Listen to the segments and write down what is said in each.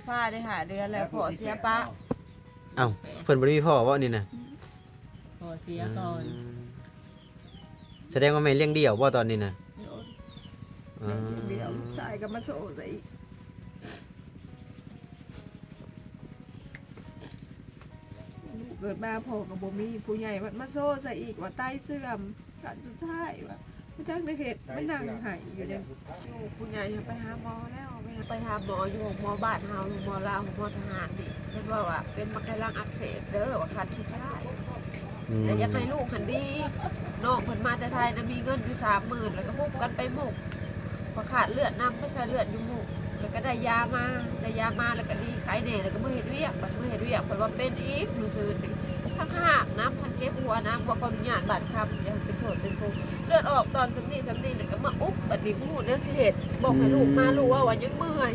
ພາໄດ້ຫ້າເດືອນແລ້ວ ພໍ່ເສຍປ້າ. ເອົ້າ ເພິ່ນບໍ່ໄດ້ມີພໍ່ບໍ່ນີ້ນະ? ພໍ່ເສຍກ່ອນ. ອືມ ສະແດງວ່າແມ່ລ້ຽງດ່ຽວບໍ່ຕອນນີ້ນະ? ໂດຍ ອໍ ແມ່ລ້ຽງດ່ຽວ ລູກຊາຍກໍມາໂຊໃສ່ອີກ. ລູກເກີດມາພໍ່ກໍບໍ່ມີ ຜູ້ໃຫຍ່ມັນມາໂຊໃສ່ອີກວ່າໄຕເສື່ອມ ຂັ້ນສຸດທ້າຍວ່າ ບໍ່ຈັກໄດ້ເຮັດ ມານັ່ງໄຫ້ຢູ່ເດ້. ລູກຜູ້ໃຫຍ່ໄປຫາໝໍແລ້ວ ໄປຫາໝໍຢູ່ໂຮງໝໍບ້ານເຮົາ ໂຮງໝໍລາວ ໂຮງໝໍທະຫານນີ້ ເພິ່ນເວົ້າວ່າເປັນໝາກໄຂ່ຫຼັງອັກເສບເດີ ວ່າຂັ້ນສຸດທ້າຍ. ອືມ ແລະຢາກໃຫ້ລູກຫັ້ນດີ ນ້ອງເພິ່ນມາແຕ່ໄທນະ ມີເງິນຢູ່ສາມໝື່ນ ແລ້ວກໍຮຸບກັນໄປມຸກ ເພາະຂາດເລືອດນຳ ໄປໃສ່ເລືອດຢູ່ມຸກ ແລ້ວກໍໄດ້ຢາມາ ໄດ້ຢາມາແລ້ວກໍດີ ໄຄແນ່ ແລ້ວກໍມາເຮັດວຽກ ບັດມາເຮັດວຽກ ເພິ່ນວ່າເປັນອີກມື້ຊືນນີ້ ທັງຮາກນຳ ທັງເຈັບຫົວນຳ ບໍ່ຂໍອະນຸຍາດບາດຄຳ ຢ່າໃຫ້ເປັນໂທດເປັນໂພງ ເລືອດອອກຕອນສ່ຳນີ້ສ່ຳນີ້ ແລ້ວກໍມາອຸບ ບັດນີ້ບໍ່ຮູ້ແນວຊິເຮັດ ບອກໃຫ້ລູກມາ ອືມ ລູກເວົ້າວ່າຍັງເມື່ອຍ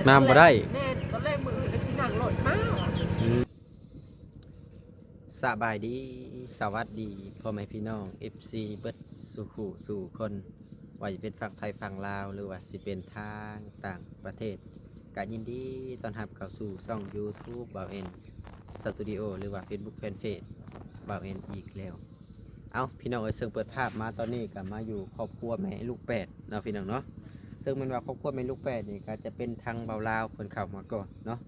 ນຳບໍ່ໄດ້. ແມ່ນ ຕອນແລກມື້ອື່ນກໍຊິນັ່ງລົດມາ. ອືມ ສະບາຍດີ ສະຫວັດດີ ພໍ່ແມ່ພີ່ນ້ອງ ເອັຟຊີ ເບິດສູ່ຄູ່ສູ່ຄົນ ວ່າຈະເປັນຝັ່ງໄທຝັ່ງລາວ ຫຼືວ່າຊິເປັນທາງຕ່າງປະເທດ ກະຍິນດີຕ້ອນຮັບເຂົ້າສູ່ຊ່ອງຢູທູບບ່າວເອັນສະຕູດິໂອ ຫຼືວ່າເຟສບຸກແຟນເພຈບ່າວເອັນອີກແລ້ວ. ເອົ້າ ພີ່ນ້ອງເອີຍ ເຊິ່ງເປີດພາບມາຕອນນີ້ກໍມາຢູ່ຄອບຄົວແມ່ລູກແປດເນາະ ພີ່ນ້ອງເນາະ. ເຊິ່ງແມ່ນວ່າຄອບຄົວແມ່ລູກແປດນີ້ ກໍຈະເປັນທາງບ່າວລາວເພິ່ນເຂົ້າມາກ່ອນເນາະ.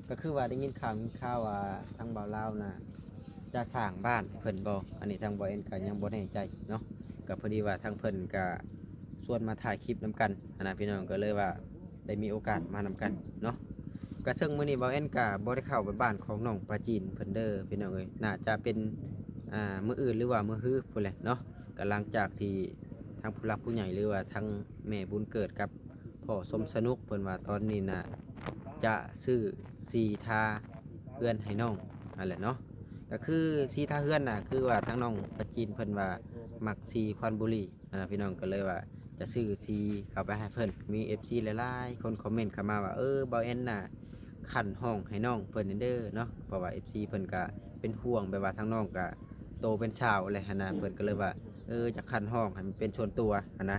ກໍຄືວ່າໄດ້ຍິນຂ່າວ ຍິນຂ່າວວ່າທາງບ່າວລາວນະ ຈະສ້າງບ້ານໃຫ້ເພິ່ນບໍ່? ອັນນີ້ທາງບ່າວແອນກໍຍັງບໍ່ແນ່ໃຈເນາະ. ກໍພໍດີວ່າທາງເພິ່ນກໍຊວນມາຖ່າຍຄລິບນຳກັນຫັ້ນນະ ພີ່ນ້ອງ ກໍເລີຍວ່າໄດ້ມີໂອກາດມານຳກັນເນາະ. ກໍເຊິ່ງມື້ນີ້ບ່າວແອນກໍບໍ່ໄດ້ເຂົ້າໄປບ້ານຂອງນ້ອງປາຈີນເພິ່ນເດີ ພີ່ນ້ອງເອີຍ. ໜ້າຈະເປັນ ອ່າ ມື້ອື່ນ ຫຼືວ່າມື້ຮືພຸ້ນແຫຼະເນາະ. ກໍຫຼັງຈາກທີ່ທາງຜູ້ຫຼັກຜູ້ໃຫຍ່ ຫຼືວ່າທາງແມ່ບຸນເກີດກັບ ພໍ່ສົມສະໜຸກ ເພິ່ນວ່າຕອນນີ້ນະ ຈະຊື້ສີທາເຮືອນໃຫ້ນ້ອງຫັ້ນແຫຼະເນາະ. ກໍຄືສີທາເຮືອນນະ ຄືວ່າທາງນ້ອງປາຈີນເພິ່ນວ່າມັກສີຄວັນບູລີຫັ້ນນະ ພີ່ນ້ອງ. ກໍເລີຍວ່າຈະຊື້ສີເຂົ້າໄປໃຫ້ເພິ່ນ. ມີເອັຟຊີຫຼາຍໆຄົນຄອມເມັນເຂົ້າມາວ່າ ເອີ ບ່າວແອນນະ ຂັນຫ້ອງໃຫ້ນ້ອງເພິ່ນແດ່ເດີເນາະ. ເພາະວ່າເອັຟຊີເພິ່ນກະເປັນຫ່ວງ ແບບວ່າທາງນ້ອງກະໂຕເປັນສາວແລ້ວຫັ້ນນະ ເພິ່ນກໍເລີຍວ່າ ເອີ ຢາກຂັນຫ້ອງໃຫ້ມັນເປັນສ່ວນຕົວຫັ້ນນະ.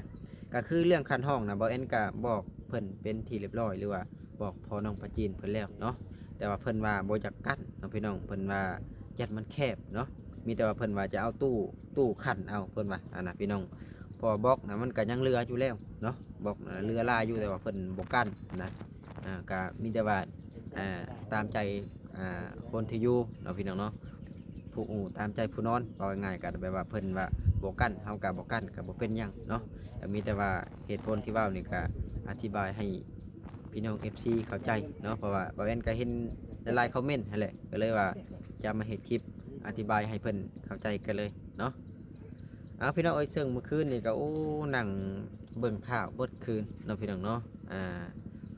ກໍຄືເລື່ອງຂັນຫ້ອງນະ ບ່າວແອນກະບອກເພິ່ນເປັນທີ່ລຽບຮ້ອຍ ຫຼືວ່າບອກພໍ່ນ້ອງປາຈີນເພິ່ນແລ້ວເນາະ. ແຕ່ວ່າເພິ່ນວ່າບໍ່ຢາກກັ້ນເນາະ ພີ່ນ້ອງ ເພິ່ນວ່າຢ້ານມັນແຄບເນາະ. ມີແຕ່ວ່າເພິ່ນວ່າຈະເອົາຕູ້ ຕູ້ຂັນເອົາ ເພິ່ນວ່າຫັ້ນນະ ພີ່ນ້ອງ. ເພາະວ່າບລັອກນະ ມັນກະຍັງເຫຼືອຢູ່ແລ້ວເນາະ ບລັອກນະເຫຼືອຫຼາຍຢູ່ ແຕ່ວ່າເພິ່ນບໍ່ກັ້ນນະ. ອ່າ ກະມີແຕ່ວ່າ ອ່າ ຕາມໃຈ ອ່າ ຄົນທີ່ຢູ່ເນາະ ພີ່ນ້ອງເນາະ. ຜູ້ອູ້ຕາມໃຈຜູ້ນອນ ເວົ້າງ່າຍໆ ກະແບບວ່າເພິ່ນວ່າບໍ່ກັ້ນ ເຮົາກະບໍ່ກັ້ນ ກະບໍ່ເປັນຫຍັງເນາະ. ກະມີແຕ່ວ່າເຫດຜົນທີ່ເວົ້ານີ້ກະອະທິບາຍໃຫ້ພີ່ນ້ອງເອັຟຊີເຂົ້າໃຈເນາະ ເພາະວ່າບ່າວແອນກະເຫັນຫຼາຍໆຄອມເມັນຫັ້ນແຫຼະ ກະເລີຍວ່າຈະມາເຮັດຄລິບອະທິບາຍໃຫ້ເພິ່ນເຂົ້າໃຈກັນເລີຍເນາະ. ເອົາ ພີ່ນ້ອງເອີຍ ເຊິ່ງມື້ຄືນນີ້ກໍ ໂອ້ ນັ່ງເບິ່ງຂ່າວເບິດຄືນເນາະ ພີ່ນ້ອງເນາະ. ອ່າ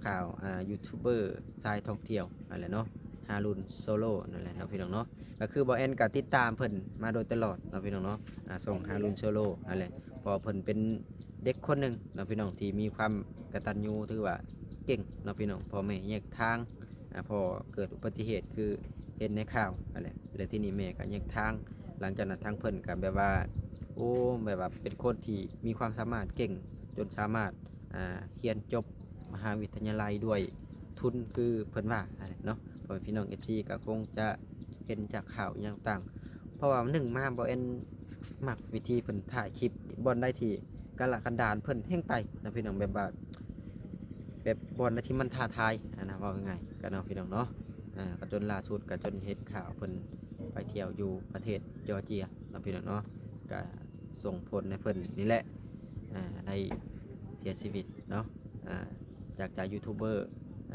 ຂ່າວ ອ່າ ຢູທູບເບີສາຍທ່ອງທ່ຽວນັ້ນແຫຼະເນາະ ຮາລຸນໂຊໂລນັ້ນແຫຼະເນາະ ພີ່ນ້ອງເນາະ. ກໍຄືບ່າວແອນກໍຕິດຕາມເພິ່ນມາໂດຍຕະຫຼອດເນາະ ພີ່ນ້ອງເນາະ. ອ່າ ຊ່ອງຮາລຸນໂຊໂລນັ້ນແຫຼະ ເພາະວ່າເພິ່ນເປັນເດັກຄົນໜຶ່ງເນາະ ພີ່ນ້ອງ ທີ່ມີຄວາມກະຕັນຍູ ຖືວ່າເກັ່ງເນາະ ພີ່ນ້ອງ. ພໍ່ແມ່ແຍກທາງ ອ່າ ພໍ່ເກີດອຸບັດຕິເຫດຄືເຫັນໃນຂ່າວຫັ້ນແຫຼະ ແລ້ວທີນີ້ແມ່ກໍແຍກທາງ. ຫຼັງຈາກນັ້ນທາງເພິ່ນກໍແບບວ່າ ໂອ້ ແບບວ່າເປັນຄົນທີ່ມີຄວາມສາມາດເກັ່ງ ຈົນສາມາດ ອ່າ ຮຽນຈົບມະຫາວິທະຍາໄລດ້ວຍທຶນຄືເພິ່ນວ່າຫັ້ນແຫຼະເນາະ. ພໍ່ແມ່ພີ່ນ້ອງເອັຟຊີກໍຄົງຈະເຫັນຈາກຂ່າວອີ່ຫຍັງຕ່າງໆ ເພາະວ່າໜຶ່ງມາ ບ່າວແອນມັກວິທີເພິ່ນຖ່າຍຄລິບ ບ່ອນໃດທີ່ກາລະກັນດານເພິ່ນແຮ່ງໄປນະ ພີ່ນ້ອງ. ແບບວ່າ ແບບບ່ອນໃດທີ່ມັນທ້າທາຍຫັ້ນນະ ເວົ້າງ່າຍໆ ກໍເນາະ ພີ່ນ້ອງເນາະ. ອ່າ ກໍຈົນລ່າສຸດກໍຈົນເຫັນຂ່າວເພິ່ນໄປທ່ຽວຢູ່ປະເທດຈໍເຈຍເນາະ ພີ່ນ້ອງເນາະ. ກໍສົ່ງຜົນໃຫ້ເພິ່ນນີ້ແຫຼະ ອ່າ ໄດ້ເສຍຊີວິດເນາະ. ອ່າ ຈາກ ຈາກຢູທູບເບີ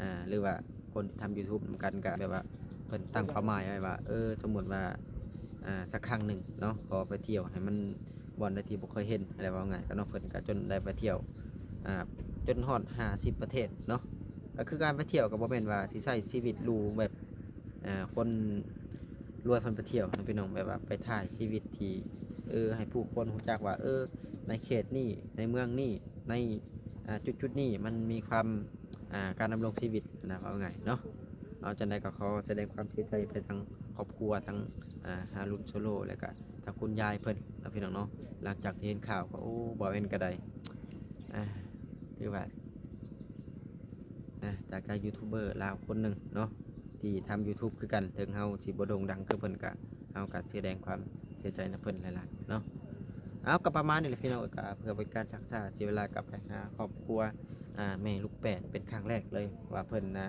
ອ່າ ຫຼືວ່າຄົນທີ່ທຳຢູທູບນຳກັນ ກໍແບບວ່າເພິ່ນຕັ້ງເປົ້າໝາຍໄວ້ວ່າ ເອີ ສົມມຸດວ່າ ອ່າ ສັກຄັ້ງໜຶ່ງເນາະ ຂໍໄປທ່ຽວໃຫ້ມັນ ບ່ອນໃດທີ່ບໍ່ເຄີຍເຫັນ ແລ້ວເວົ້າງ່າຍກໍເນາະ ເພິ່ນກໍຈົນໄດ້ໄປທ່ຽວ ອ່າ ຈົນຮອດຫ້າສິບປະເທດເນາະ. ກໍຄືການໄປທ່ຽວກໍບໍ່ແມ່ນວ່າຊິໃຊ້ຊີວິດຫຼູແບບ ອ່າ ຄົນລວຍເພິ່ນໄປທ່ຽວເນາະ ພີ່ນ້ອງ. ແບບວ່າໄປຖ່າຍຊີວິດທີ່ ເອີ ໃຫ້ຜູ້ຄົນຮູ້ຈັກວ່າ ເອີ ໃນເຂດນີ້ ໃນເມືອງນີ້ ໃນ ອ່າ ຈຸດໆນີ້ ມັນມີຄວາມ ອ່າ ການດຳລົງຊີວິດນະ ເວົ້າງ່າຍເນາະ. ເອົາ ຈັ່ງໃດກໍຂໍສະແດງຄວາມເສຍໃຈໄປທາງຄອບຄົວ ທາງ ອ່າ ຮາລຸນໂຊໂລ ແລ້ວກະທາງຄຸນຍາຍເພິ່ນເນາະ ພີ່ນ້ອງເນາະ. ຫຼັງຈາກທີ່ເຫັນຂ່າວກໍ ໂອ້ ບ່າວແອນກໍໄດ້ ອ່າ ຖືວ່າ ຈາກ ຈາກຢູທູບເບີລາວຄົນໜຶ່ງເນາະ ທີ່ທຳຢູທູບຄືກັນ. ເຖິງເຮົາຊິບໍ່ໂດ່ງດັງຄືເພິ່ນ ກະ ເຮົາກະສະແດງຄວາມເສຍໃຈນຳເພິ່ນຫຼາຍໆເນາະ. ເອົາ ກະປະມານນີ້ແຫຼະພີ່ນ້ອງເອີຍ, ກະເພື່ອບໍ່ເປັນການຊັກຊ້າເສຍເວລາ ກັບໄປຫາຄອບຄົວ ອ່າ ແມ່ລູກແປດ ເປັນຄັ້ງແລກເລີຍ ວ່າເພິ່ນນະ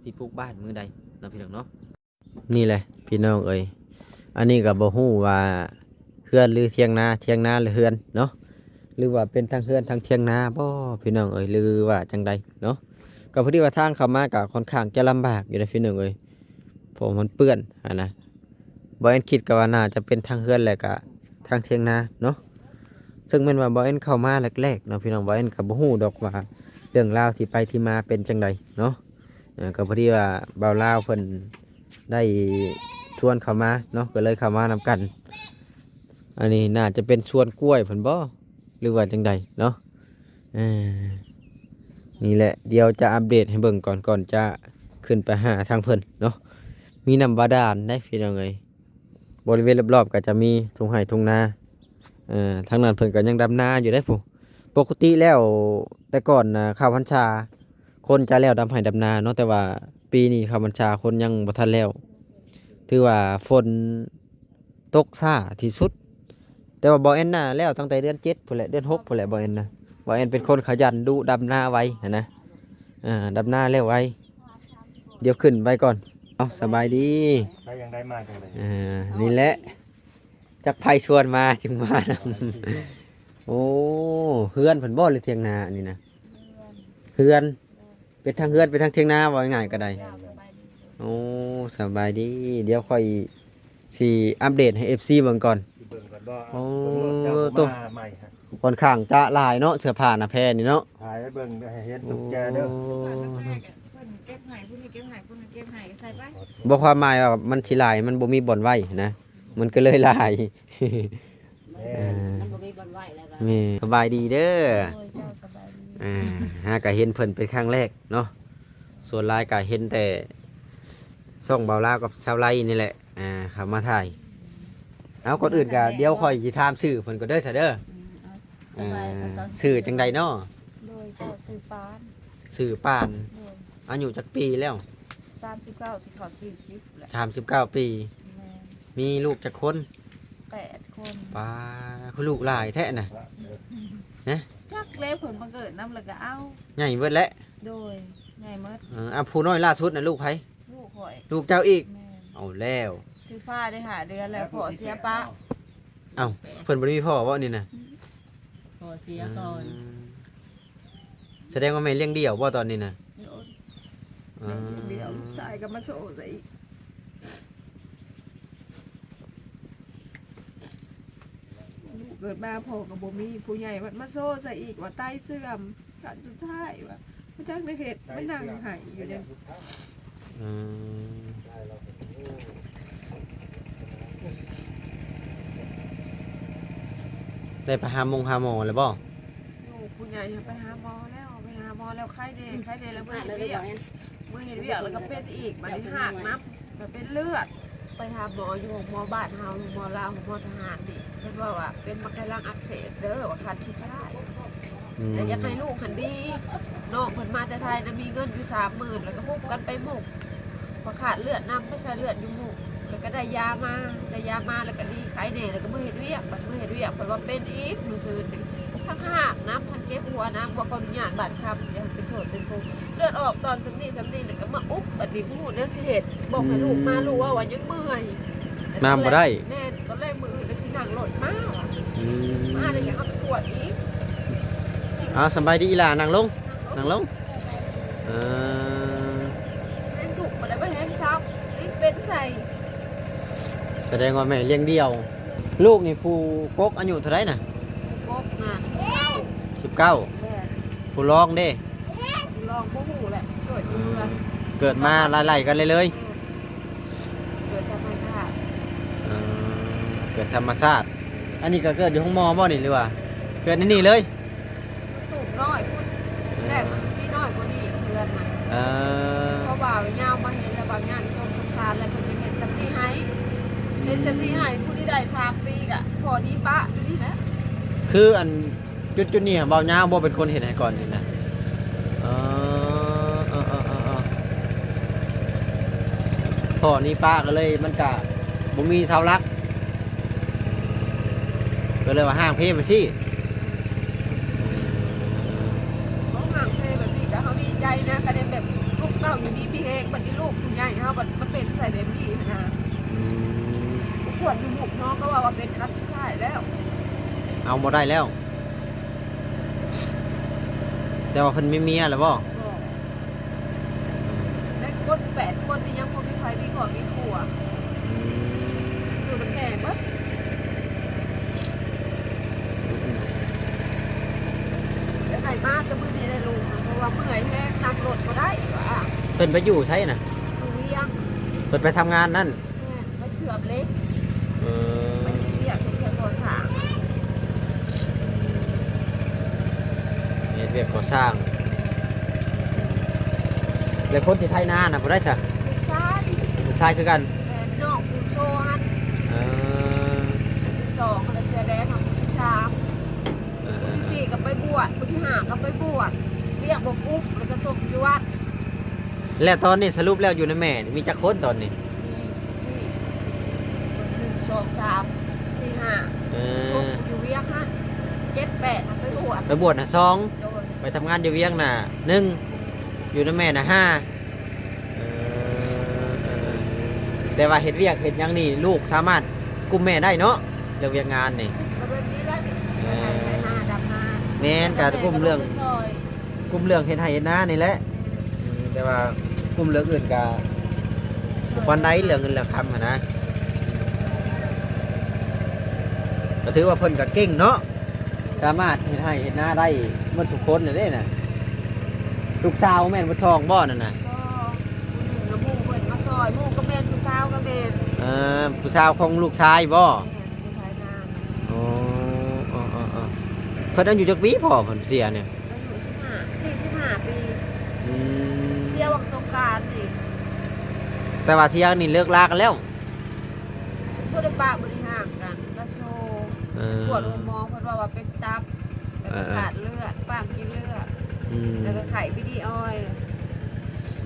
ຊິປູກບ້ານມື້ໃດເນາະ ພີ່ນ້ອງເນາະ. ນີ້ແຫຼະພີ່ນ້ອງເອີຍ, ອັນນີ້ກໍບໍ່ຮູ້ວ່າເຮືອນ ຫຼື ຖຽງນາ, ຖຽງນາ ຫຼື ເຮືອນເນາະ, ຫຼືວ່າເປັນທັງເຮືອນທັງຖຽງນາບໍ່ພີ່ນ້ອງເອີຍ ຫຼືວ່າຈັ່ງໃດເນາະ. ກໍພໍດີວ່າທາງເຂົ້າມາກໍຄ່ອນຂ້າງຈະລຳບາກຢູ່ເດ້ພີ່ນ້ອງເອີຍ, ເພາະວ່າມັນເປື້ອນຫັ້ນນະ. ບ່າວແອນຄິດກໍວ່າໜ້າຈະເປັນທັງເຮືອນ ແລະກະທັງຖຽງນາເນາະ, ເຊິ່ງແມ່ນວ່າບ່າວແອນເຂົ້າມາແລກໆເນາະພີ່ນ້ອງ, ບ່າວແອນກໍບໍ່ຮູ້ດອກວ່າເລື່ອງລາວທີ່ໄປທີ່ມາເປັນຈັ່ງໃດເນາະ. ເອີ ກໍພໍດີວ່າບ່າວລາວເພິ່ນໄດ້ຊວນເຂົ້າມາເນາະ, ກໍເລີຍເຂົ້າມານຳກັນ. ອັນນີ້ໜ້າຈະເປັນສວນກ້ວຍເພິ່ນບໍ່ ຫຼືວ່າຈັ່ງໃດເນາະ. ເອີ ນີ້ແຫຼະ ດຽວຈະອັບເດດໃຫ້ເບິ່ງກ່ອນ ກ່ອນຈະຂຶ້ນໄປຫາທາງເພິ່ນເນາະ. ມີນ້ຳບາດານເດ້ພີ່ນ້ອງເອີຍ, ບໍລິເວນລອບໆກໍຈະມີທົ່ງໄຮ່ທົ່ງນາ. ເອີ ທາງນັ້ນເພິ່ນກໍຍັງດຳນາຢູ່ເດ້ພຸ້ນ. ປົກກະຕິແລ້ວແຕ່ກ່ອນນະ ເຂົ້າພັນສາຄົນຈະແລ້ວດຳໄຮ່ດຳນາເນາະ, ແຕ່ວ່າປີນີ້ເຂົ້າພັນສາຄົນຍັງບໍ່ທັນແລ້ວ, ຖືວ່າຝົນຕົກຊ້າທີ່ສຸດ. ແຕ່ວ່າບ່າວແອນນະແລ້ວຕັ້ງແຕ່ເດືອນເຈັດພຸ້ນແຫຼະ ເດືອນຫົກພຸ້ນແຫຼະ ບ່າວແອນນະ. ບ່າວແອນເປັນຄົນຂະຫຍັນດຸ ດຳນາໄວຫັ້ນນະ, ອ່າ ດຳນາແລ້ວໄວ. ດຽວຂຶ້ນໄປກ່ອນ. ເອົາ ສະບາຍດີ. ໄປຈັ່ງໃດມາຈັ່ງໃດ? ເອີ ນີ້ແຫຼະ ຈັກໃຜຊວນມາຈຶ່ງມານຳ. ໂອ້ ເຮືອນເພິ່ນບໍ່ ຫຼືຖຽງນາອັນນີ້ນະ? ເຮືອນ ເຮືອນ. ເປັນທັງເຮືອນເປັນທັງຖຽງນາ ເວົ້າງ່າຍໆກໍໄດ້. ເຈົ້າ ສະບາຍດີ. ໂອ້ ສະບາຍດີ. ດຽວຂ້ອຍຊິອັບເດດໃຫ້ເອັຟຊີເບິ່ງກ່ອນ. ຊິເບິ່ງກ່ອນບໍ່? ໂອ້ ເບິ່ງໂລດ ເຈົ້າ ໂຕ ມາໃໝ່ຮະ. ຂ້ອນຂ້າງຈະຫຼາຍເນາະ ເສື້ອຜ້າໜ້າແພນີ້ເນາະ. ຖ່າຍໃຫ້ເບິ່ງ ໃຫ້ເຫັນຕຸກແຈເດີ. ໂອ້ ເພິ່ນເກັບໃຫ້ ຜູ້ນີ້ເກັບໃຫ້ ຜູ້ນັ້ນເກັບໃຫ້ ໃສ່ໄປ. ບໍ່ ຄວາມໝາຍວ່າມັນຊິຫຼາຍ ມັນບໍ່ມີບ່ອນໄວ້ນະ, ມັນກໍເລີຍຫຼາຍ. ແມ່ນ ເອີ ມັນບໍ່ມີບ່ອນໄວ້ແລ້ວກໍ. ແມ່ນ. ສະບາຍດີເດີ. ໂດຍ ເຈົ້າ ສະບາຍດີ. ອ່າ ຫາກະເຫັນເພິ່ນເປັນຄັ້ງແລກເນາະ, ສ່ວນຫຼາຍກະເຫັນແຕ່ຊ່ອງບ່າວລາວກັບສາວໄລນີ້ແຫຼະ ອ່າ ເຂົ້າມາຖ່າຍ. ເອົາ ກ່ອນອື່ນກະ ດຽວຂ້ອຍຊິຖາມຊື່ເພິ່ນກ່ອນເດີຊະເດີ. ອືມ ເອົາ ສະບາຍ ອ່າ ຊື່ຈັ່ງໃດເນາະ? ໂດຍ ເຈົ້າ ຊື່ປານ. ຊື່ປານ. ໂດຍ. ອາຍຸຈັກປີແລ້ວ? ສາມສິບເກົ້າ ຊິເຂົ້າສີ່ສິບແລ້ວ. ສາມສິບເກົ້າປີ. ແມ່ນ. ມີລູກຈັກຄົນ? ແປດຄົນ. ປາ ຄືລູກຫຼາຍແທ້ນະ. ຮະ? ຈັກແລ້ວ ເພິ່ນມາເກີດນຳແລ້ວກໍເອົາ. ໃຫຍ່ເບິດແລ້ວ? ໂດຍ ໃຫຍ່ໝົດ. ເອີ ອ່າ ຜູ້ນ້ອຍລ່າສຸດນະ ລູກໃຜ? ລູກຂ້ອຍ. ລູກເຈົ້າອີກ? ແມ່ນ. ເອົາແລ້ວ ຖືພາໄດ້ຫ້າເດືອນແລ້ວ ພໍ່ເສຍປະ. ເອົ້າ ເພິ່ນບໍ່ໄດ້ມີພໍ່ບໍ່ນີ້ນະ? ອືມ ພໍ່ເສຍກ່ອນ. ອືມ ສະແດງວ່າແມ່ລ້ຽງດ່ຽວບໍ່ຕອນນີ້ນະ? ໂດຍ. ອ່າ ແມ່ລ້ຽງດ່ຽວ ລູກຊາຍກໍມາໂຊໃສ່ອີກ. ລູກເກີດມາພໍ່ກໍບໍ່ມີ, ຜູ້ໃຫຍ່ພັດມາໂຊໃສ່ອີກວ່າໄຕເສື່ອມ. ຂັ້ນສຸດທ້າຍວ່າບໍ່ຈັກໄດ້ເຮັດ ມານັ່ງໄຫ້ຢູ່ເດ. ອືມ ໄດ້ໄປຫາມົງຫາໝໍແລ້ວບໍ່? ໂອ້ ຜູ້ໃຫຍ່ໄປຫາໝໍແລ້ວ ໄປຫາໝໍແລ້ວ ໄຂ້ແດ່ ໄຂ້ແດ່ແລ້ວ ເມື່ອເຮັດວຽກ ເມື່ອເຮັດວຽກແລ້ວກໍເປັນອີກ ບາດນີ້ຮາກນຳ ກໍເປັນເລືອດ. ໄປຫາໝໍຢູ່ໂຮງໝໍບ້ານເຮົາ ໂຮງໝໍລາວ ໂຮງໝໍທະຫານນີ້ ເພິ່ນເວົ້າວ່າເປັນໝາກໄຂ່ຫຼັງອັກເສບເດີ ວ່າຂັ້ນສຸດທ້າຍ. ອືມ ແລະຢາກໃຫ້ລູກຫັ້ນດີ. ນ້ອງເພິ່ນມາແຕ່ໄທນະ ມີເງິນຢູ່ສາມໝື່ນ ແລ້ວກໍຮຸບກັນໄປມຸກ ວ່າຂາດເລືອດນຳ ໄປໃສ່ເລືອດຢູ່ມຸກ ແລ້ວກໍໄດ້ຢາມາ ໄດ້ຢາມາແລ້ວກໍດີ ໄຂ້ແດ່ ແລ້ວກໍມາເຮັດວຽກ. ບັດມາເຮັດວຽກ ເພິ່ນວ່າເປັນອີກມື້ຊືນນີ້ ທັງຮາກນຳ ທັງເຈັບຫົວນຳ ບໍ່ຂໍອະນຸຍາດບ້ານຄຳ ຢ່າໃຫ້ເປັນໂທດເປັນໂພ. ເລືອດອອກຕອນສ່ຳນີ້ສ່ຳນີ້ ແລ້ວກໍມາອຸບ ບັດນີ້ບໍ່ຮູ້ແນວຊິເຮັດ ບອກໃຫ້ລູກມາ ອືມ ລູກເວົ້າວ່າຍັງເມື່ອຍ ນຳບໍ່ໄດ້. ແມ່ນ ຕອນແລກມື້ອື່ນກໍຊິນັ່ງລົດມາ. ອືມ ມາແລ້ວຍັງເອົາໄປກວດອີກ. ເອົາ ສະບາຍດີອີ່ຫຼ້າ ນັ່ງລົງ ນັ່ງລົງ. ເອີ ແຮງທຸກບໍ່ໄດ້ວ່າແຮງເຊົາ ແຮງເປັນໃສ່. ສະແດງວ່າແມ່ລ້ຽງດ່ຽວ. ລູກນີ້ຜູ້ກົກອາຍຸເທົ່າໃດນະ? ຜູ້ກົກນະ ສິບເກົ້າ. ສິບເກົ້າ. ແມ່ນ. ຜູ້ລອງເດ້? ຜູ້ລອງບໍ່ຮູ້ແຫຼະ ເກີດຢູ່ເຮືອນ. ເກີດມາໄລ່ໆກັນເລີຍ. ເອີ ເກີດທຳມະຊາດ. ເອີ ເກີດທຳມະຊາດ. ອັນນີ້ກໍເກີດຢູ່ໂຮງໝໍບໍ່ນີ້ ຫຼືວ່າເກີດໃນນີ້ເລີຍ? ຕູບນ້ອຍພຸ້ນ ແລກມັນຊິມີນ້ອຍກວ່ານີ້ເຮືອນນະ. ເອີ ເພາະວ່າຍາວມາເຮັດແລ້ວ ບາງຢ່າງທີ່ຕົກສົງສານ ແລ້ວເພິ່ນຈະເຮັດສ່ຳນີ້ໃຫ້ ເຮັດສ່ຳນີ້ໃຫ້. ຜູ້ທີ່ໄດ້ສາມປີກະພໍດີປະຢູ່ນີ້ແຫຼະ. ຄືອັນຈຸດໆນີ້ ເບົາຍາວບໍ່ເປັນຄົນເຮັດໃຫ້ກ່ອນນີ້ນະ? ເອີ ເອີ ພໍ່ນີ້ປ້າກໍເລີຍ ມັນກະບໍ່ມີເສົາຫຼັກ ກໍເລີຍວ່າຮ່າງເພໄປຊີ້. ເຮົາຮ່າງເພແບບນີ້ກະເຮົາດີໃຈນະ ກະໄດ້ແບບລູກເຕົ້າຢູ່ດີມີແຮງ ບັດນີ້ລູກຜູ້ໃຫຍ່ເຮົາບັດມາເປັນໃສ່ແບບນີ້ຫັ້ນນະ. ອືມ ຄວນຢູ່ໝູ່ເນາະ ກໍວ່າວ່າເປັນຄັ້ງສຸດທ້າຍແລ້ວ ເອົາບໍ່ໄດ້ແລ້ວ. ແຕ່ວ່າເພິ່ນມີເມຍແລ້ວບໍ່? ບໍ່ ແຕ່ຄົນແປດຄົນນີ້ຍັງບໍ່ມີໃຜມີຄອບມີຄົວ. ອືມ ຢູ່ນຳແມ່ເບິດ. ອືມ ຢາກໃຫ້ມາແຕ່ມື້ນີ້ແຫຼະລູກ ເພາະວ່າເມື່ອຍແຮງ ນັ່ງລົດບໍ່ໄດ້ວ່າ. ເພິ່ນໄປຢູ່ໃສນະ? ຢູ່ວຽງ. ເພິ່ນໄປທຳງານນັ້ນ? ແມ່ນ ໄປເຊື່ອມເຫຼັກ. ເອີ ໄປເຮັດວຽກ ເຮັດວຽກກໍ່ສ້າງ. ເຮັດວຽກກໍ່ສ້າງ. ແລ້ວຄົນທີ່ໄຖນານະຜູ້ໃດຊະ? ລູກຊາຍ. ລູກຊາຍຄືກັນ? ແມ່ນ ນ້ອງຜູ້ໂຕຫັ້ນ. ເອີ ຜູ້ທີສອງ ແລ້ວເສື້ອແດງ ຜູ້ທີສາມ. ເອີ ຜູ້ທີສີ່ກໍໄປບວດ ຜູ້ທີຫ້າກໍໄປບວດ ວຽກບໍ່ກຸບ ແລ້ວກໍສົ່ງຢູ່ວັດ. ແລ້ວຕອນນີ້ສະຫຼຸບແລ້ວຢູ່ນຳແມ່ນີ້ມີຈັກຄົນຕອນນີ້? ມີ ໜຶ່ງ ສອງ ສາມ ສີ່ ຫ້າ ເອີ ຫົກ ຢູ່ວຽງຫັ້ນ ເຈັດ ແປດ ໄປບວດ ໄປບວດນະ ສອງ ໂດຍ ໄປທຳງານຢູ່ວຽງນະ ໜຶ່ງ ຢູ່ນຳແມ່ນະ ຫ້າ. ເອີ ເອີ ເອີ ແຕ່ວ່າເຮັດວຽກເຮັດຫຍັງນີ້ ລູກສາມາດກຸມແມ່ໄດ້ເນາະ ເລື່ອງວຽກງານນີ້. ກໍແບບນີ້ແຫຼະນີ້ ເອີ ໄຖນາ ດຳນາ ແມ່ນ ກໍກຸມເລື່ອງ ກຸມເລື່ອງເຮັດໄຮ່ເຮັດນານີ້ແຫຼະ. ອືມ ແຕ່ວ່າກຸມເລື່ອງອື່ນກະບໍ່ປານໃດ ເລື່ອງເງິນເລື່ອງຄຳຫັ້ນນະ ກໍຖືວ່າເພິ່ນກໍເກັ່ງເນາະ ສາມາດເຮັດໄຮ່ເຮັດນາໄດ້ໝົດທຸກຄົນແລ້ວເດ້ນະ. ລູກສາວແມ່ນບໍ່ທ້ອງບໍ່ນັ້ນນະ? ບໍ່ ຜູ້ໜຶ່ງນະ ໝູ່ເພິ່ນມາຊ່ອຍ ໝູ່ກໍແມ່ນ ຜູ້ສາວກໍແມ່ນ. ເອີ ຜູ້ສາວຂອງລູກຊາຍບໍ່? ແມ່ນ ຜູ້ຊາຍນາ. ອໍ ເອີ ເອີ ເອີ ເພິ່ນອາຍຸຈັກປີພໍ່ເພິ່ນເສຍນີ້? ອາຍຸສິບຫ້າ ສີ່ສິບຫ້າປີ. ອືມ ເສຍຫວ່າງສົງການນີ້. ແຕ່ວ່າເສຍນີ້ເລີກລາກັນແລ້ວ? ບໍ່ໄດ້ປະ ບໍ່ໄດ້ຮ່າງກັນ ກະໂຊ ເອີ ກວດໂຮງໝໍ ເພິ່ນເວົ້າວ່າເປັນຕັບ ແລ້ວກໍ ເອີ ຂາດເລືອດ ປາມກິນເລືອດ. ອືມ ແລ້ວກໍໄຂ້ບີດີອອຍ.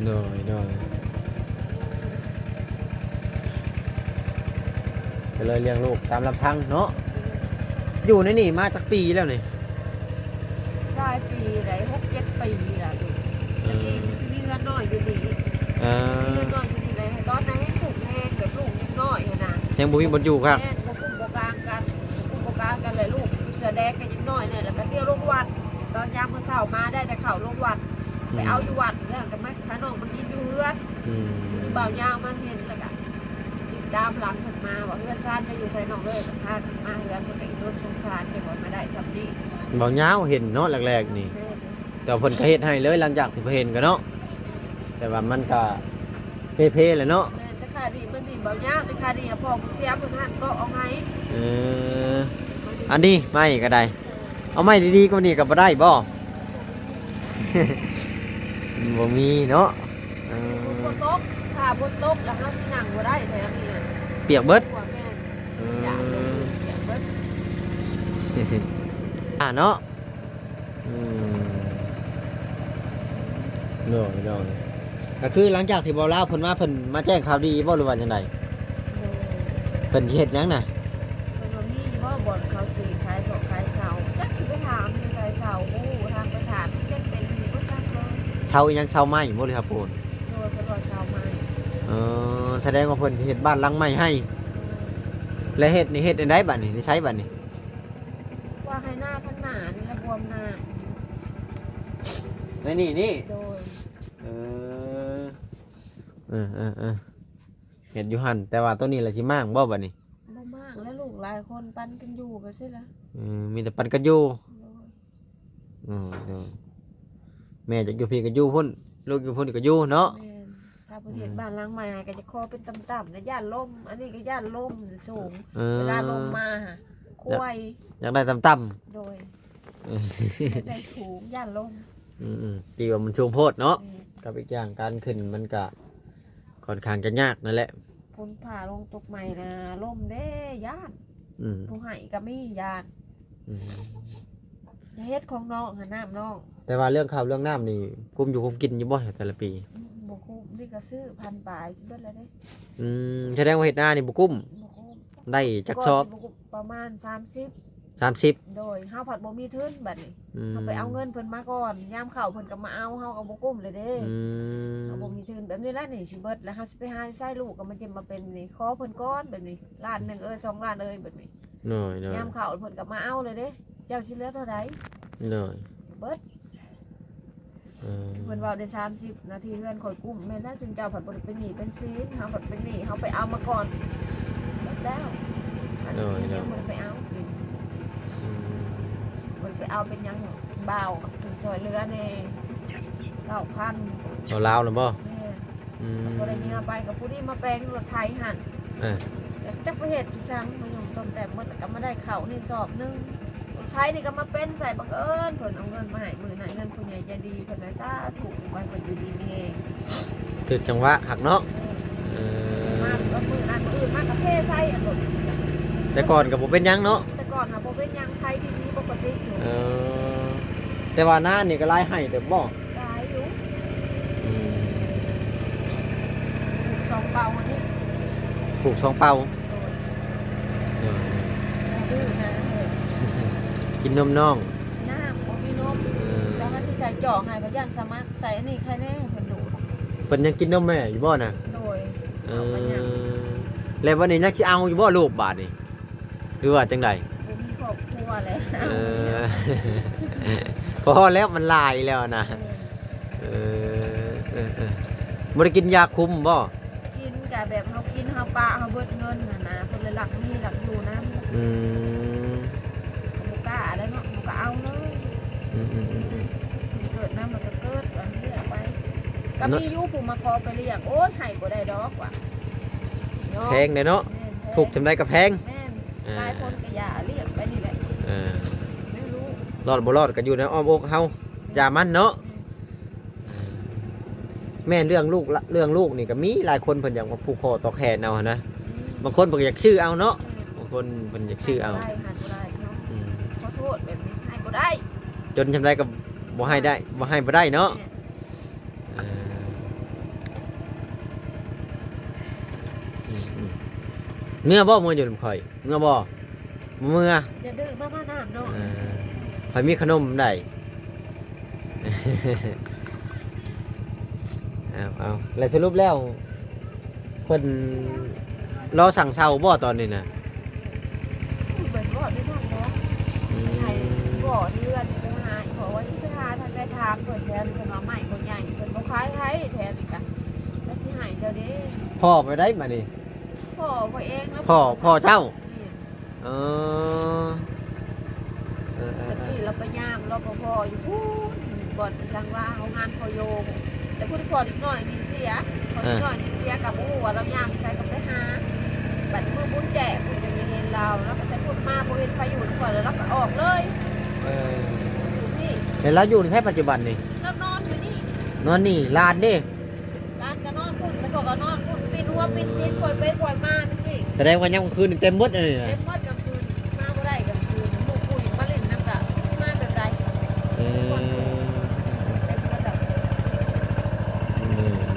ໂດຍ ໂດຍ ກໍເລີຍລ້ຽງລູກຕາມລຳພັງເນາະ. ຢູ່ໃນນີ້ມາຈັກປີແລ້ວນີ້? ຫຼາຍປີໄດ໋ ຫົກເຈັດປີລະ. ເອີ ແຕ່ກີ້ມັນຊິມີເຮືອນນ້ອຍຢູ່ນີ້ ເອີ ມີເຮືອນນ້ອຍຢູ່ນີ້ໄດ໋ ຕອນນັ້ນຍັງທຸກແຮງ ແບບລູກຍັງນ້ອຍຫັ້ນນະ ຍັງບໍ່ມີບ່ອນຢູ່ຄັກ. ແມ່ນ ບໍ່ກຸ້ມບໍ່ກາງກັນ ບໍ່ກຸ້ມບໍ່ກາງກັນ ແລະ ລູກເສື້ອແດງກໍຍັງນ້ອຍແດ່ ແລ້ວກໍທ່ຽວລົງວັດ ຕອນຍາມມື້ເຊົ້າມາໄດ້ແຕ່ເຂົ້າລົງວັດ ອືມ ໄປເອົາຢູ່ວັດ ແລ້ວກໍມາພານ້ອງມາກິນຢູ່ເຮືອນ. ອືມ ຜູ້ບ່າວຍາວມາເຫັນ ແລ້ວກໍຕິດຕາມຫຼັງເພິ່ນມາວ່າ ເຮືອນຊານຈະຢູ່ໃສນ້ອງເອີຍ ກໍພາກັນມາເຮືອນ ເພິ່ນກໍອີ່ຕົນສົງສານ ຈັ່ງວ່າມາໄດ້ຊ່ຳນີ້. ບ່າວຍາວເຫັນເນາະ ແລກໆນີ້ ແມ່ນ ແຕ່ວ່າເພິ່ນກໍເຮັດໃຫ້ເລີຍ ຫຼັງຈາກທີ່ເພິ່ນເຫັນກໍເນາະ ແຕ່ວ່າມັນກໍເພໆແຫຼະເນາະ. ແມ່ນ ແຕ່ຄານີ້ມັນນີ້ເບົາຍາວ ແຕ່ຄານີ້ພໍ່ຜູ້ເສຍເພິ່ນຫັ້ນກໍເອົາໃຫ້. ເອີ ອັນນີ້ໄມ້ກໍໄດ້ ເອີ ເອົາໄມ້ດີໆກວ່ານີ້ກໍບໍ່ໄດ້ບໍ່? ບໍ່ມີເນາະ. ເອີ ຝົນຕົກ ຖ້າຝົນຕົກແລ້ວເຮົາຊິນັ່ງບໍ່ໄດ້ແຖວນີ້ ປຽກເບິດ. ແມ່ນ ເອີ ປຽກເບິດ ອ່າ ເນາະ. ອືມ ໂດຍ ໂດຍ ກໍຄືຫຼັງຈາກທີ່ເບົາລາວເພິ່ນມາ ເພິ່ນມາແຈ້ງຂ່າວດີບໍ່ ຫຼືວ່າຈັ່ງໃດ? ໂດຍ ເພິ່ນຊິເຮັດຫຍັງນະ? ເພິ່ນວ່າມີຢູ່ບໍ່ບ່ອນເຂົາຊິຂາຍເຊົາ ຂາຍເຊົາ ຈັກຊິໄປຖາມຢູ່ໃສເຊົາ ບໍ່ຮູ້ທາງໄປຖາມ ເຈັບເປັນຢູ່ບໍ່ຈັກເລີຍ. ເຊົາອີ່ຫຍັງ ເຊົາໄມ້ບໍ່ ຫຼືຫາປູນ? ໂດຍ ເພິ່ນວ່າເຊົາໄມ້. ເອີ ສະແດງວ່າເພິ່ນຊິເຮັດບ້ານຫຼັງໃໝ່ໃຫ້. ແລະເຮັດນີ້ເຮັດອັນໃດບັດນີ້ ໃນໃສບັດນີ້? ວ່າໃຫ້ໜ້າທາງໜ້ານີ້ລະ ບວມໜ້າ ໃນນີ້ນີ້. ໂດຍ ເອີ ເອີ ເອີ ເອີ ເຮັດຢູ່ຫັ້ນ ແຕ່ວ່າໂຕນີ້ລະຊິມ້າງບໍ່ບັດນີ້? ບໍ່ມ້າງແລ້ວ ລູກຫຼາຍຄົນປັນກັນຢູ່ໄປຊີ້ລະ. ເອີ ມີແຕ່ປັນກັນຢູ່. ໂດຍ ເອີ ໂດຍ ແມ່ຢາກຢູ່ພີ້ກໍຢູ່ພຸ້ນ ລູກຢູ່ພຸ້ນກໍຢູ່ເນາະ. ແມ່ນ ຖ້າເພິ່ນເຮັດ ອືມ ບ້ານຫຼັງໃໝ່ໃຫ້ ກໍຈະຂໍເປັນຕ່ຳໆ ແລະ ຢ້ານລົມ ອັນນີ້ກໍຢ້ານລົມສູງ. ເອີ ເວລາລົມມາຫາ ຄວາຍ ຢາກໄດ້ຕ່ຳໆ. ໂດຍ ເອີ ຢາກໄດ້ສູງ ຢ້ານລົມ. ອືມໆ ຕີວ່າມັນສູງໂພດເນາະ. ແມ່ນ ກັບອີກຢ່າງການຂຶ້ນມັນກະຄ່ອນຂ້າງຈະຍາກນັ້ນແຫຼະ. ຝົນຟ້າລົງຕົກໃໝ່ນະ ລົມເດ້ ຢ້ານ. ອືມ ຜູ້ໃຫ້ກໍມີ ຢ້ານ. ອືມ ຢ່າເຮັດຂອງນ້ອງຫັ້ນ ນ້ຳນ້ອງ. ແຕ່ວ່າເລື່ອງເຂົ້າເລື່ອງນ້ຳນີ້ ກຸມຢູ່ກຸມກິນຢູ່ບໍ່ແຕ່ລະປີ? ອືມ ບໍ່ຄຸ້ມ ນີ້ກໍຊື້ພັນປາຍຊິເບິດແລ້ວເດ້. ອືມ ສະແດງວ່າເຮັດນານີ້ບໍ່ກຸ້ມ. ບໍ່ກຸ້ມ. ໄດ້ຈັກຊອບ? ປະມານສາມສິບ. ສາມສິບ. ໂດຍ ເຮົາພັດບໍ່ມີທຶນບັດນີ້. ອືມ ເຮົາໄປເອົາເງິນເພິ່ນມາກ່ອນ ຍາມເຂົ້າເພິ່ນກໍມາເອົາ ເຮົາກໍບໍ່ກຸ້ມເລີຍເດ້. ອືມ ເຮົາບໍ່ມີທຶນ ແບບນີ້ແຫຼະນີ້ ຊິເບິດແລ້ວ ເຮົາຊິໄປຫາໃຊ້ລູກກໍມາເຈັບມາເປັນນີ້ ຂໍເພິ່ນກ່ອນແບບນີ້ ລ້ານໜຶ່ງເອີຍ ສອງລ້ານເອີຍ ແບບນີ້. ໂດຍໆ ຍາມເຂົ້າເພິ່ນກໍມາເອົາເລີຍເດ້. ເຈົ້າຊິເຫຼືອເທົ່າໃດ? ໂດຍ ເບິດ. ເອີ ເພິ່ນເວົ້າໄດ້ສາມສິບນາທີ ເຮືອນຂ້ອຍກຸ້ມ ແມ່ນແລ້ວ ຊຸມເຈົ້າພັດບໍ່ໄດ້ເປັນໜີ້ເປັນສິນ ເຮົາພັດເປັນໜີ້ ເຮົາໄປເອົາມາກ່ອນ ເບິດແລ້ວ. ໂດຍໆ ຍັງບໍ່ໄດ້ໄປເອົາ. ອືມ ບໍ່ໄດ້ໄປເອົາເປັນຫຍັງ ບ່າວເພິ່ນຊ່ວຍເຫຼືອແດ່ ເກົ້າພັນ ເອົາລາວນຳບໍ່? ແມ່ນ. ອືມ ບໍ່ໄດ້ເຫື່ອໄປ ກໍຜູ້ນີ້ມາແປງລົດໄຖຫັ້ນ. ເອີ ແລ້ວຈັກໄປເຮັດອີ່ສັງ ມາຫຍຸ້ງຕົ້ມແຕ່ໝົດ ແລ້ວກໍມາໄດ້ເຂົ້ານີ້ຊອບໜຶ່ງ ລົດໄຖນີ້ກໍມາເປັນໃສ່ ບັງເອີນເພິ່ນເອົາເງິນມາໃຫ້ ມື້ນັ້ນເງິນຜູ້ໃຫຍ່ໃຈດີ ເພິ່ນວ່າ ສາທຸ ຂໍໃຫ້ເພິ່ນຢູ່ດີມີແຮງ ຖືກຈັງຫວະຄັກເນາະ. ເອີ ເອີ ມາມື້ນັ້ນ ມື້ອື່ນມາກໍເທໃສ່ອັນລົດ. ແຕ່ກ່ອນກໍບໍ່ເປັນຫຍັງເນາະ? ແຕ່ກ່ອນຫາບໍ່ເປັນຫຍັງ ໄຖດີໆ ປົກກະຕິຢູ່. ເອີ ແຕ່ວ່ານານີ້ກໍລາຍໄຮ່ເຕີບບໍ່? ຫຼາຍຢູ່. ອືມ ປູກສອງເປົານີ້ ປູກສອງເປົາ. ໂດຍ ໂດຍ ບໍ່ດື້ນາເອີຍ ກິນນົມນ້ອງ ນ້ຳບໍ່ມີນົມ. ເອີ ແລ້ວເຮົາຊິໃສ່ຈອກໃຫ້ ກໍຢ້ານສະໝັກໃສ່ອັນນີ້ໃຄແນ່ ເພິ່ນດູດ. ເພິ່ນຍັງກິນນົມແມ່ຢູ່ບໍ່ນະ? ໂດຍ. ເອີ ເອົາໄປຍັງ ແລ້ວບັດນີ້ຍັງຊິເອົາຢູ່ບໍ່ລູກບາດນີ້? ຫຼືວ່າຈັ່ງໃດ? ບໍ່ມີຄອບຄົວແລ້ວ. ເອີ ພໍແລ້ວ ມັນຫຼາຍແລ້ວນະ. ເອີ ເອີ ເອີ ເອີ ບໍ່ໄດ້ກິນຢາຄຸມບໍ່? ກິນກະແບບເຮົາກິນ ເຮົາປະ ເຮົາເບິດເງິນຫັ້ນນະ ເພິ່ນເລີຍລັກມີລັກຢູ່ນຳ. ອືມ ບໍ່ກ້າແລ້ວເນາະ ບໍ່ກ້າເອົາເລີຍ. ອືມໆໆໆ ເກີດນຳ ມັນກໍເກີດ ອັນເລືອກໄປ ກໍມີຢູ່ຜູ້ມາຂໍໄປລ້ຽງ ໂອ້ຍ ໃຫ້ບໍ່ໄດ້ດອກວ່າ ເນາະ ແພງເດ້ເນາະ. ແມ່ນ ແພງ ທຸກສ່ຳໃດກໍແພງ. ແມ່ນ. ອ່າ ຫຼາຍຄົນກໍຢ່າລ້ຽງໄປນີ້ແຫຼະ. ເອີ ໄດ້ຮູ້ ລອດບໍ່ລອດກໍຢູ່ໃນອ້ອມອົກເຮົາ ຢ່າມັນເນາະ. ແມ່ນ ເລື່ອງລູກລະ ເລື່ອງລູກນີ້ກໍມີຫຼາຍຄົນເພິ່ນຢາກມາຜູກຄໍຕໍ່ແຂນເອົາຫັ້ນນະ. ອືມ ບາງຄົນເພິ່ນກໍຢາກຊື້ເອົາເນາະ. ແມ່ນ ບາງຄົນເພິ່ນຢາກຊື້ເອົາ ໃຫ້ບໍ່ໄດ້ ໃຫ້ບໍ່ໄດ້ເນາະ. ອືມ ຂໍໂທດແບບນີ້ໃຫ້ບໍ່ໄດ້ ຈົນສ່ຳໃດກໍບໍ່ໃຫ້ໄດ້ ບໍ່ໃຫ້ບໍ່ໄດ້ເນາະ. ແມ່ນ. ເອີ ອືມໆ ເມືອບໍ່? ເມືອຢູ່ນຳຂ້ອຍ ເມືອບໍ່? ບໍ່ເມືອ. ຢ່າດື້ມາ ມານ້ຳເນາະ. ເອີ ຂ້ອຍມີຂະໜົມໃດ. ເອົາໆ ແລ້ວສະຫຼຸບແລ້ວ ເພິ່ນລໍສັ່ງເຊົ່າບໍ່ຕອນນີ້ນະ? ເພິ່ນບໍ່ໄດ້ນັ່ງເນາະ. ອືມ ໃຫ້ບໍ່ເຮືອນໄປຫາ ເພາະວ່າຊິໄປຫາທາງໃດຖາມເພິ່ນແຖວນີ້ ເພິ່ນວ່າໄມ້ບໍ່ໃຫຍ່ ເພິ່ນບໍ່ຂາຍໃຫ້ແຖວນີ້ກະ ແລ້ວຊິໃຫ້ເຈົ້າເດ້. ພໍ່ໄປໃດບາດນີ້? ພໍ່ຂ້ອຍເອງ. ພໍ່ ພໍ່ເຈົ້າ? ແມ່ນ. ເອີ ເອີໆໆ ຕະກີ້ລາວໄປຍາມ ລປພ ຢູ່ພຸ້ນ ບ່ອນທີ່ຊ່າງວ່າໂຮງງານພໍ່ໂຍມ ແຕ່ພຸ້ນພໍ່ເດັກນ້ອຍນີ້ເສຍ ພໍ່ເດັກນ້ອຍນີ້ເສຍ ກໍບໍ່ຮູ້ວ່າລາວຍາມໄປໃສ ກໍໄປຫາ ບັດມື້ບຸນແຈກພຸ້ນ ຈຶ່ງໄດ້ເຫັນລາວ ລາວກໍແຕ່ພຸ້ນມາ ບໍ່ເຫັນໃຜຢູ່ນຳຂ້ອຍ ແລ້ວລາວກໍອອກເລີຍ. ເອີ ຢູ່ພີ້ ແລ້ວລາວຢູ່ໃສປັດຈຸບັນນີ້? ລາວນອນຢູ່ນີ້. ນອນນີ້ ຫຼານເດ້? ຫຼານກໍນອນພຸ້ນ ແລ້ວຂ້ອຍກໍນອນພຸ້ນ ປິ່ນຫົວປິ່ນຕີນ ຂ້ອຍໄປຂ້ອຍມາຈັ່ງຊີ້. ສະແດງວ່າຍາມກາງຄືນນີ້ເຕັມໝົດອັນນີ້ນະ? ເຕັມໝົດກາງຄືນ ມາບໍ່ໄດ້ກາງຄືນ ໝູ່ຄຸຍມາຫຼິ້ນນຳກະ ມາແບບໃດ? ເອີ ເຕັມໝົດແລ້ວ.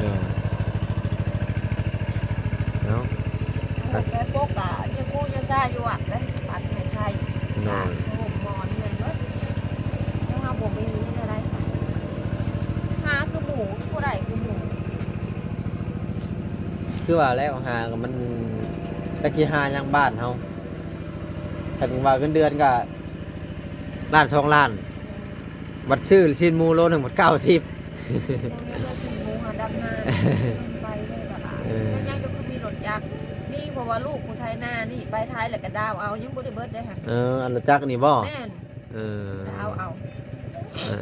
ໂດຍ ໂດຍ ເອົາ ແຕ່ປົກກະຍັງຄູຍັງຊາຢູ່ວັດເດ້ ປັດໃຫ້ໃສ່. ໂດຍ ຜ້າຫົ່ມໝອນເຮືອນເບິດ ແຕ່ວ່າບໍ່ມີແນວໃດໃສ່ ຫາຄືໝູ່ ຜູ້ໃດຄືໝູ່. ຄືວ່າແລ້ວ ຫາກໍມັນ ຈັກຊິຫາຫຍັງບ້ານເຮົາ ຄັນວ່າເງິນເດືອນກໍລ້ານສອງລ້ານ ບັດຊື້ຊີ້ນໝູໂລໜຶ່ງບັດເກົ້າສິບ. ບໍ່ມີລົດ ຊີ້ນໝູຫາດຳນາໄປເລີຍວ່າ. ເອີ ແມ່ນຫຍັງກໍຄືມີລົດຈັກ ນີ້ ເພາະວ່າລູກຜູ້ໄຖນານີ້ ໄປໄຖແລ້ວກໍດາວເອົາ ຍັງບໍ່ໄດ້ເບິດເດ້ຫັ້ນ. ເອີ ອັນລົດຈັກນີ້ບໍ່? ແມ່ນ. ເອີ ແລ້ວເອົາ ເອົາ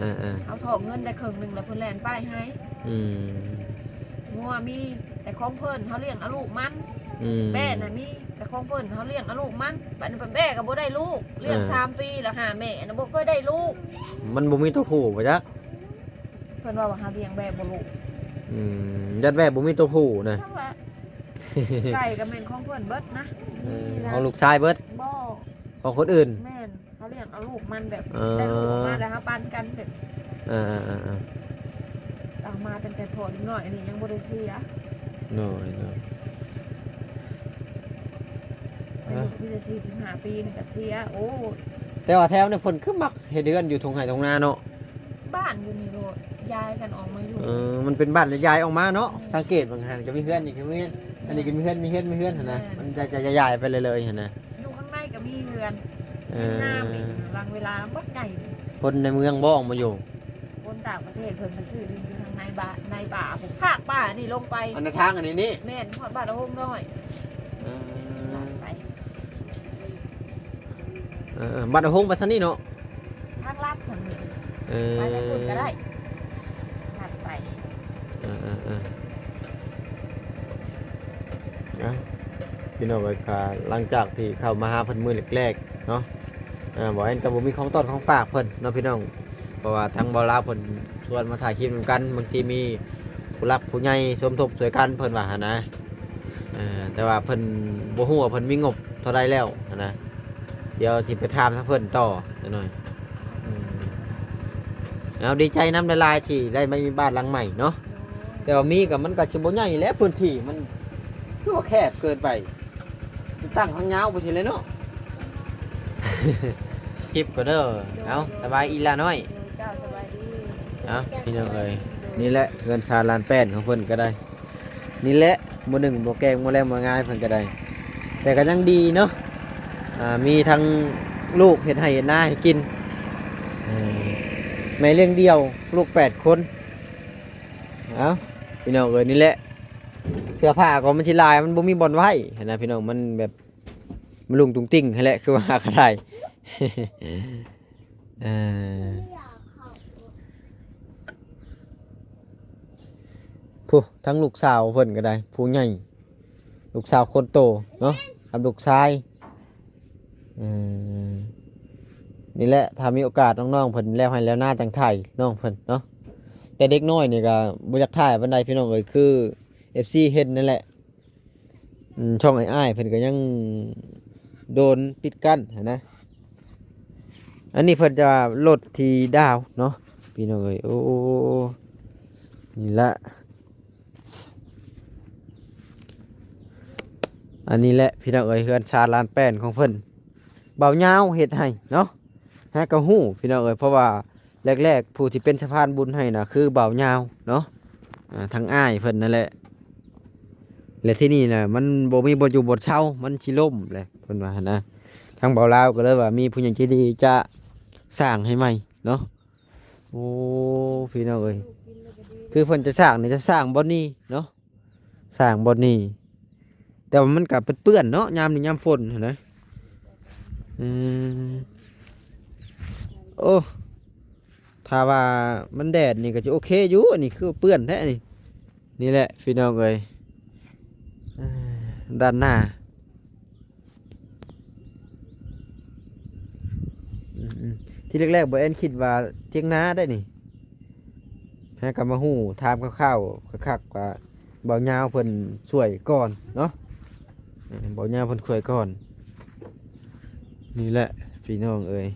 ເອີໆໆ ເອົາຖອກເງິນໄດ້ເຄິ່ງໜຶ່ງແລ້ວເພິ່ນແລ່ນປ້າຍໃຫ້. ອືມ ງົວມີແຕ່ຂອງເພິ່ນ ເຮົາລ້ຽງເອົາລູກມັນ. ອືມ ແບ້ນະມີແຕ່ຂອງເພິ່ນ ເຮົາລ້ຽງເອົາລູກມັນ. ບັດນີ້ເພິ່ນແບ້ກໍບໍ່ໄດ້ລູກ ລ້ຽງ ເອີ ສາມປີແລ້ວຫາແມ່ນະ ບໍ່ເຄີຍໄດ້ລູກ. ມັນບໍ່ມີຕົວຜູ້ບໍ່ຈັກ ເພິ່ນວ່າວ່າຫາລ້ຽງແບ້ບໍ່ລູກ. ອືມ ຢ້ານແບ້ບໍ່ມີຕົວຜູ້ນະ ຈັກວ່າ ໄກ່ກໍແມ່ນຂອງເພິ່ນເບິດນະ. ເອີ ຂອງລູກຊາຍເບິດ ບໍ່ ຂອງຄົນອື່ນ. ແມ່ນ. ເຮົາລ້ຽງເອົາລູກມັນແບບ ເອີ ໄດ້ລູກມາແລ້ວເຮົາປັນກັນແບບ ເອີໆໆໆ ຕ່າງ ມາຕັ້ງແຕ່ພໍ່ເດັກນ້ອຍ ອັນນີ້ຍັງບໍ່ໄດ້ເສຍ. ໂດຍ ໂດຍ ອາຍຸມີແຕ່ສີ່ສິບຫ້າປີນີ້ກໍເສຍ. ໂອ້ ແຕ່ວ່າແຖວນີ້ເພິ່ນຄືມັກເຮັດເຮືອນຢູ່ທົ່ງໄຮ່ທົ່ງນາເນາະ. ບ້ານຢູ່ນີ້ໂລດ ຍ້າຍກັນອອກມາຢູ່. ເອີ ມັນເປັນບ້ານແລ້ວຍ້າຍອອກມາເນາະ. ອືມ ສັງເກດເບິ່ງຫັ້ນ ກໍມີເຮືອນນີ້ກໍມີເຮືອນ ແມ່ນ ອັນນີ້ກໍມີເຮືອນ ມີເຮືອນ ມີເຮືອນຫັ້ນນະ. ແມ່ນ ມັນຈະ ຈະ ຈະຍ້າຍໄປເລື້ອຍໆຫັ້ນນະ. ຢູ່ຂ້າງໃນກໍມີເຮືອນ. ເອີ ງາມອີກ ບາງເວລາບັກໃຫຍ່. ຄົນໃນເມືອງບໍ່ອອກມາຢູ່? ຄົນຕ່າງປະເທດເພິ່ນມາຊື້ດິນຢູ່ທາງໃນບ້ານ ໃນປ່າພຸ້ນ ພາກປ່ານີ້ລົງໄປ. ອັນໃນທາງອັນນີ້ນີ້? ແມ່ນ ຮອດບ້ານອາຫົງນ້ອຍ. ເອີ ລັດໄປ. ເອີ ເອີ ບ້ານອາຫົງໄປທາງນີ້ເນາະ? ທາງລັດທາງນີ້. ເອີ ໄປທາງພຸ້ນກໍໄດ້ ລັດໄປ. ເອີ ເອີ ເອີ ເອົ້າ ພີ່ນ້ອງເອີຍ ກໍຫຼັງຈາກທີ່ເຂົ້າມາຫາເພິ່ນມື້ແລກໆເນາະ ເອີ ບ່າວແອນກໍບໍ່ມີຂອງຕ້ອນຂອງຝາກເພິ່ນເນາະພີ່ນ້ອງ ເພາະວ່າທາງບ່າວລາວເພິ່ນຊວນມາຖ່າຍຄລິບນຳກັນ ບາງທີມີຜູ້ຫຼັກຜູ້ໃຫຍ່ສົມທົບຊ່ວຍກັນ ເພິ່ນວ່າຫັ້ນນະ. ເອີ ແຕ່ວ່າເພິ່ນບໍ່ຮູ້ວ່າເພິ່ນມີງົບເທົ່າໃດແລ້ວຫັ້ນນະ ດຽວຊິໄປຖາມທາງເພິ່ນຕໍ່ຈັກໜ່ອຍ. ອືມ ເອົາ ດີໃຈນຳຫຼາຍໆທີ່ໄດ້ມາມີບ້ານຫຼັງໃໝ່ເນາະ. ແຕ່ວ່າມີກໍມັນກໍຊິບໍ່ໃຫຍ່ແຫຼະ ພື້ນທີ່ມັນຄືວ່າແຄບເກີນໄປ ຕັ້ງທາງຍາວໄປຊີ້ແຫຼະເນາະ. ຄລິບກໍເດີ ເອົາ ສະບາຍອີ່ຫຼ້ານ້ອຍ. ເຈົ້າ ສະບາຍດີ. ເອົາ ພີ່ນ້ອງເອີຍ ນີ້ແຫຼະເຮືອນຊານລານແປ້ນຂອງເພິ່ນກໍໄດ້. ນີ້ແຫຼະ ບໍ່ໜຶ້ງບໍ່ແກງບໍ່ແລມບໍ່ງາຍເພິ່ນກໍໄດ້ ແຕ່ກໍຍັງດີເນາະ ອ່າ ມີທັງລູກເຮັດໄຮ່ເຮັດນາໃຫ້ກິນ ເອີ ແມ່ລ້ຽງດ່ຽວ ລູກແປດຄົນ. ເອົ້າ ພີ່ນ້ອງເອີຍ ນີ້ແຫຼະ ເສື້ອຜ້າກໍມັນຊິຫຼາຍ ມັນບໍ່ມີບ່ອນໄວ້ຫັ້ນນະ ພີ່ນ້ອງ ມັນແບບ ມັນລຸງຕຸງຕິ່ງຫັ້ນແຫຼະ ຄືວ່າກໍໄດ້. ເອີ ຜູ້ ທັງລູກສາວເພິ່ນກໍໄດ້ ຜູ້ໃຫຍ່ ລູກສາວຄົນໂຕເນາະ ກັບລູກຊາຍ. ເອີ ນີ້ແຫຼະ ຖ້າມີໂອກາດນ້ອງໆເພິ່ນແລ້ວໄຮ່ແລ້ວນາ ຈັ່ງຖ່າຍນ້ອງເພິ່ນເນາະ ແຕ່ເດັກນ້ອຍນີ້ກໍບໍ່ຢາກຖ່າຍປານໃດ ພີ່ນ້ອງເອີຍ ຄືເອັຟຊີເຫັນນັ້ນແຫຼະ. ອືມ ຊ່ອງອ້າຍໆເພິ່ນກໍຍັງໂດນປິດກັ້ນຫັ້ນນະ. ອັນນີ້ເພິ່ນຈະວ່າລົດທີ່ດາວເນາະ ພີ່ນ້ອງເອີຍ. ໂອ້ ນີ້ລະ ອັນນີ້ແຫຼະ ພີ່ນ້ອງເອີຍ ເຮືອນຊານລານແປ້ນຂອງເພິ່ນ ບ່າວຍາວເຮັດໃຫ້ເນາະ. ຫາກໍຮູ້ ພີ່ນ້ອງເອີຍ ເພາະວ່າ ແລກໆ ຜູ້ທີ່ເປັນສະພານບຸນໃຫ້ນະ ຄືບ່າວຍາວເນາະ ອ່າ ທາງອ້າຍເພິ່ນນັ້ນແຫຼະ. ແລະ ທີ່ນີ້ນະ ມັນບໍ່ມີບ່ອນຢູ່ບ່ອນເຊົາ ມັນຊິລົ້ມແຫຼະ ເພິ່ນວ່າຫັ້ນນະ. ທາງບ່າວລາວກໍເລີຍວ່າມີຜູ້ໃຫຍ່ໃຈດີຈະສ້າງໃຫ້ໃໝ່ເນາະ. ໂອ້ ພີ່ນ້ອງເອີຍ ຄືເພິ່ນຈະສ້າງນີ້ ຈະສ້າງບ່ອນນີ້ເນາະ. ສ້າງບ່ອນນີ້ ແຕ່ວ່າມັນກໍເປື້ອນໆເນາະ ຍາມນີ້ຍາມຝົນຫັ້ນນະ. ເອີ ໂອ້ ຖ້າວ່າມັນແດດນີ້ກໍຈະໂອເຄຢູ່ ອັນນີ້ຄືເປື້ອນແທ້ນີ້. ນີ້ແຫຼະ ພີ່ນ້ອງເອີຍ ເອີ ດ້ານໜ້າ. ອືມໆ ທີແລກໆ ບ່າວແອນຄິດວ່າຖຽງນາໄດ໋ນີ້ ຫາກໍມາຮູ້ຖາມຄ່າວໆ ຄັກໆ ວ່າບ່າວຍາວເພິ່ນຊ່ວຍກ່ອນເນາະ. ເອີ ບ່າວຍາວເພິ່ນຊ່ວຍກ່ອນ. ນີ້ແຫຼະ ພີ່ນ້ອງເອີຍ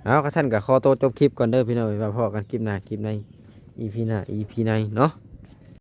ເອົາ ຄັນຊັ້ນກໍຂໍໂຕຈົບຄລິບກ່ອນເດີ ພີ່ນ້ອງເອີຍ ວ່າພໍ້ກັນຄລິບໜ້າ ຄລິບໃນ ອີພີໜ້າ ອີພີໃນເນາະ.